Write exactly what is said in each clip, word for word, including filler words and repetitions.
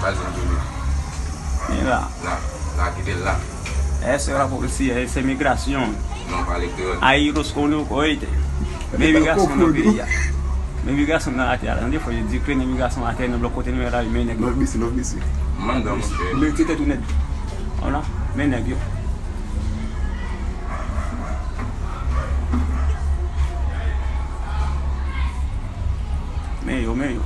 Azil Jimmy. Mira. La, la, kite l la. Eso era policía, es migración. Non, pale kreyòl. Ahí los conozco, oíste. Me migración no pilla. Me migración no atè a. Nan defo, yo di kreyòl, migración atè nan blòk kote nou la, men nèg yo. Love misi, love misi. Manda, monchè. Men ti tèt ou nèt. Wala, men nèg yo. Men yo, men yo.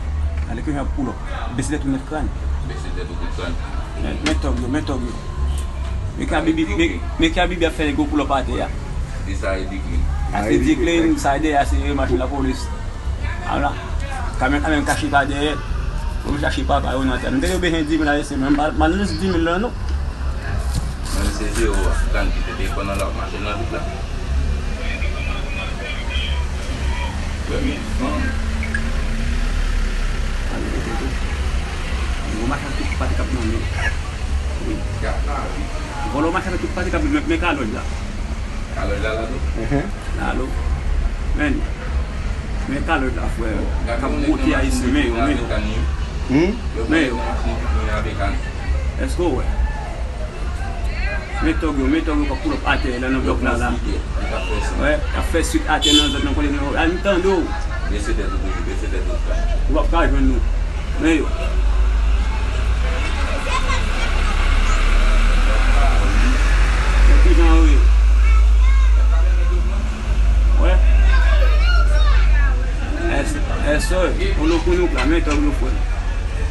Gade ke jan ap pull up. Bese tèt ou nèt kràn. Bese tèt ou tout kràn. Men, men tòg yo, men tòg yo. Men ki a Bibi, men, men ki a Bibi ap fè nèg yo pull up atè a. Di sa e di clean. Ase di clean, sa e de ase machin lapolis. Ala. Kamyon, kamyon ka chita dèyè. Pou yo chache papa yo nan tè. M te bezwen di mil ayisyen, men m pa, m pa nan lis di mil lan non. Mwen se zewo a, gang ki te depann nan l ap mache nan lit la. Premye fanm. Vòlò machin tout pati k ap nan men. Wi. Vòlò machin tout pati k ap nan men, men kalòj la. Kalòj la la tou? Alo. Men. Men kalòt la, frè. K ap bwote ayisyen, men yo, men yo. Hmm? Men yo. Èske w wè? Men tòg yo, men tòg yo k ap pull up atè la nan blòk la, la. Wè, y ap fè swit atè nan zòn nan kote nou. Al m tande w. Bese tèt ou toujou, bese tèt ou. Ou p ap ka jwenn nou. Men yo. Men kijan yo ye? Wè. Èske, èske, on lo kounoup la, men tòg yo fwè.